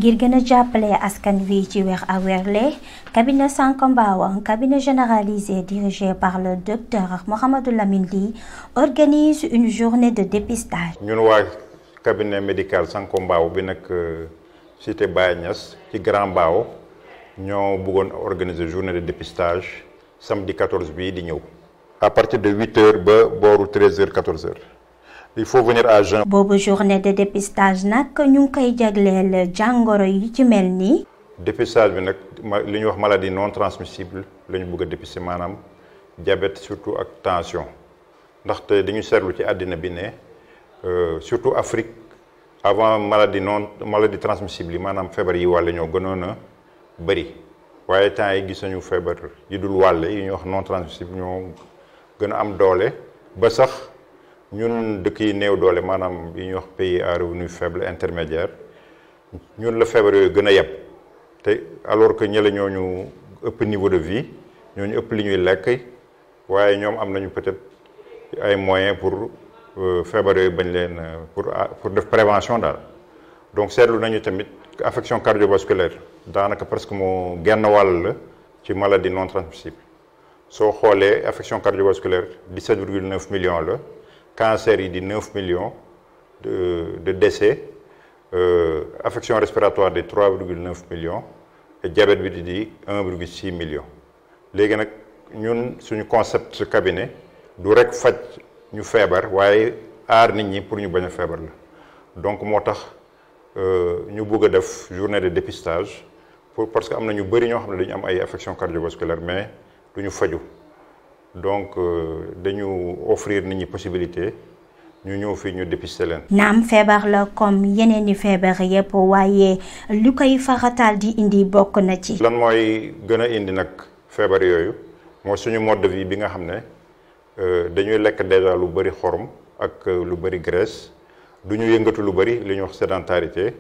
ngir gën a jàppale askan wi ci weer ak weerle cabinet Sanko Mbao, un cabinet généralisé dirigé par le docteur Mouhamadou Lamine Ly, organise une journée de dépistage. ñun waa cabinet médical Sanko Mbao bi nag cité Baye Niass ci Grand Mbao ñoo bëggoon organiser journée de dépistage samedi 14 bii di ñëw. à partir de 8h ba booru 13h 14h. il faut venir à jeun. boobu journée de dépistage nag ñu ngi koy jagleel jàngoro yi ci mel ni. dépistage bi nag li ñuy wax maladie non transmissible la ñu bëgg a dépister maanaam diabète surtout ak tension ndaxte dañu seetlu ci àddina bi ne surtout Afrique avant maladie transmissible yi maanaam feebar yi wàlle ñoo gënoon a bëri waaye temps yi gis nañu feebar yi dul wàlle yi ñuy wax non transmissible ñoo gën a am doole ba sax. ñun dëkk yi néew doole maanaam yi ñuy wax pays à revenu faible intermédiaire ñun la feebar yooyu gën a yeb te alors que ñële ñooñu ëpp niveau de vie ñooñu ëpp li ñuy lekk waaye ñoom am nañu peut-être ay moyens pour feebar yooyu bañ leen pour def prévention daal. donc seetlu nañu tamit affection cardiovasculaire daanaka presque moo genn wàll la ci maladie non transmissible soo xoolee affection cardiovasculaire 17,9 millions la. cancer yi di 9 millions de décès affection respiratoire de 3,9 millions et diabète bi di 1,6 millions léegi nag ñun suñu concept cabinet du rek faj ñu feebar waaye aar nit ñi pour ñu bañ a feebar la donc moo tax ñu bëgg a def journée de dépistage parce que am na ñu bëri ñoo xam ne dañu am ay affection cardiovasculaire mais du ñu faju donc dañu offrir nit ñi possibilité ñu ñëw fii ñu dépister leen. naam feebar la comme yeneen i feebar yëpp waaye lu koy farataal di indi bokk na ci. lan mooy gën a indi nag feebar yooyu mooy suñu mode de vie bi nga xam ne dañuy lekk déjà lu bëri xorom ak lu bëri graisse du ñu yëngatu lu bëri li ñuy wax sédentarité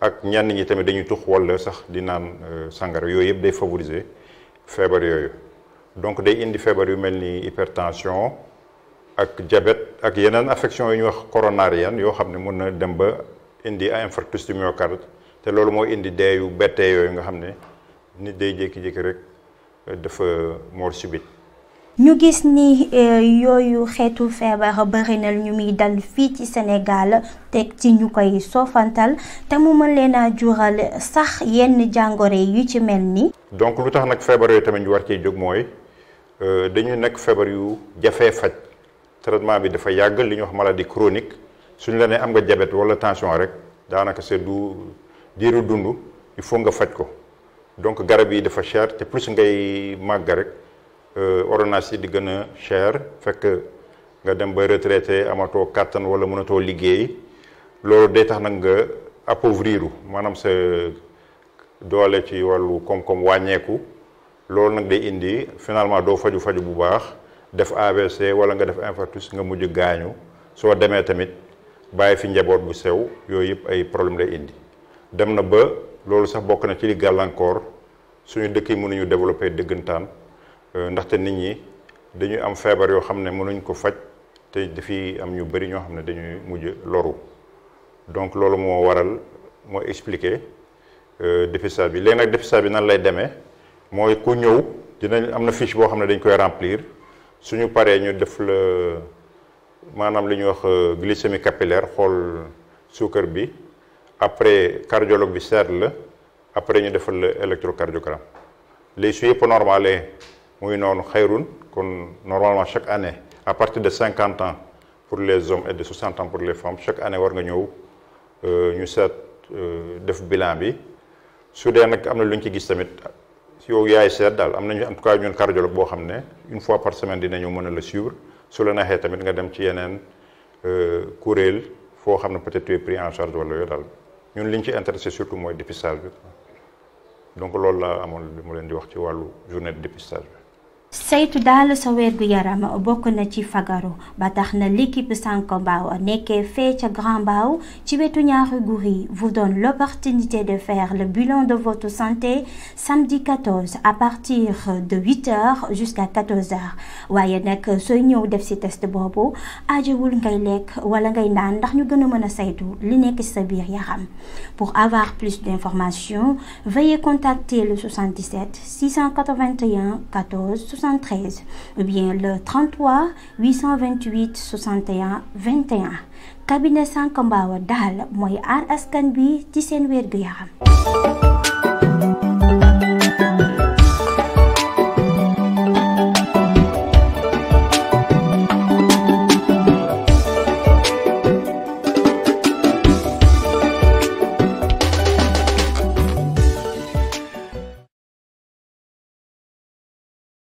ak ñenn ñi tamit dañuy tux walla sax di naan sangara yooyu yëpp day favoriser feebar yooyu. donc day indi feebar yu mel ni hypertension ak diabète ak yeneen affection yu ñuy wax coronarienne yoo xam ne mën na dem ba indi infarctus du myocarde te loolu moo indi dee yu bettee yooyu nga xam ne nit day jékki-jékki rek dafa mort subite. ñu gis ni yooyu xeetu feebar bari na ñu muy dal fii ci Sénégal teg ci ñu koy soofantal te mu mën leen a jural sax yenn jàngoro yu ci mel ni. donc lu tax nag feebar yooyu tamit ñu war cee jóg mooy. dañu nekk feebar yu jafee faj traitement bi dafa yàgg li ñuy wax maladie chronique suñu la nee am nga diabète wala tension rek daanaka c'est du diiru dund il faut nga faj ko donc garab yi dafa cher te plus ngay màgg rek ordonnance yi di gën a cher fekk nga dem ba retraité amatoo kàttan wala mënatoo liggéey loolu day tax nag nga appauvriru maanaam sa doole ci wàllu koom-koom wàññeeku. loolu nag day indi finalement doo faju bu baax def AVC wala nga def infarctus nga mujj gaañu soo demee tamit bàyyi fi njaboot bu sew yooyu yëpp ay problème lay indi dem na ba loolu sax bokk na ci li gàllankoor suñu dëkk yi mënuñu développer dëggantaan ndaxte nit ñi dañuy am feebar yoo xam ne mënuñ ko faj te dafiy am ñu bëri ñoo xam ne dañuy mujj loru donc loolu moo waral moo expliquer dépistage bi léegi nag dépistage bi nan lay demee mooy ku ñëw dinañ am na fiche boo xam ne dañ koy remplir suñu paree ñu def la maanaam li ñuy wax glycémie capillaire xool suukar bi après cardiologue bi seet la après ñu defal la électrocardiogramme léegi su yëpp normalé muy noonu xayrun kon normalement chaque année à partir de 50 ans pour les hommes et de 60 ans pour les femmes chaque année war nga ñëw ñu seet def bilan bi su dee nag am na lu ñu ci gis tamit. yow yaay seet daal am nañu en tout cas ñun cardiologue boo xam ne une fois par semaine dinañu mën a la suivre su la neexee tamit nga dem ci yeneen kuréel foo xam ne peut-être tu es pris en charge wala yooyu daal ñun li ñu ci intéressé surtout mooy dépistage bi donc loolu laa amoon li mu leen di wax ci wàllu journée de dépistage bi. saytu daal sa wérgu yaram bokk na ci fagaru ba tax na l'équipe Sanko Mbao nekkee fee ca Grand Mbao ci wetu ñaari gur yi vous donne l'opportunité de faire le bilan de votre santé samedi 14 à partir de 8h jusqu'à 14h waaye nag sooy ñëw def ci test boobu aajowul ngay lekk wala ngay naan ndax ñu gën a mën a saytu li nekk ci sa biir yaram. Pour avoir plus d'informations veuillez contacter le 77 681 14 73 ou bien le 33 828 61 21 cabinet Sanko Mbao daal mooy aar askan bi ci seen wérgu yaram.